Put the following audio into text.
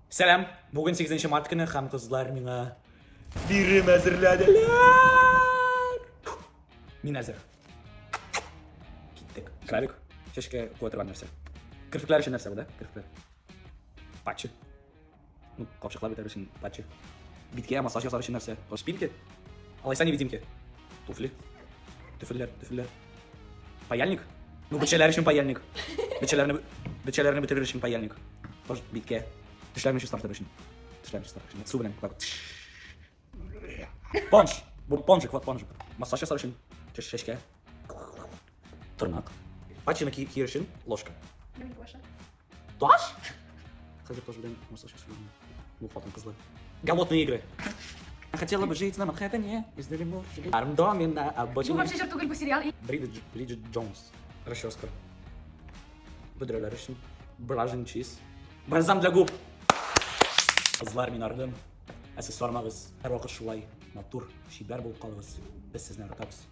Сәлам! Бүген 8 март көне һәм кызлар миңа бирем әзерләделәр. Мин әзер. Киттек. Крабик. Чәчкә куя торган нәрсә. Керфекләр өчен нәрсә бу, да? Керфекләр. Патчы. Ну, капчыклар бетәр өчен патчы. Биткә массаж ясар өчен нәрсә? Шпильки. Алайса невидимки. Туфли. Түфелләр, түфелләр. Паяльник? Ну, бетчәләр өчен паяльник. Бетчәләрне бетчәләрне бетерер өчен паяльник. Тоже биткә. Тешләрне чистартыр өчен. Тешләрне чистартыр өчен. Су белән. Понж. Бу понжик, вот понжик. Массаж ясар өчен. Чәчкә. Тырнак. Патчины киер өчен ложка. Таш? Хәзер тоже белән массаж ясыйлар. Ну, хатын-кызлар. Голодные игры. Хотела бы жить на Манхэттене, из В доме на обочине. Бу вообще җыр түгел, бу сериал. Бриджит, Бриджит Джонс. Расческа. Бөдрәләр өчен. Бражен чиз. Бальзам для губ. Кызлар, мин ардым. Ә сез сармагыз. Һәрвакыт шулай матур, чибәр булып калыгыз. Без сезне яратабыз.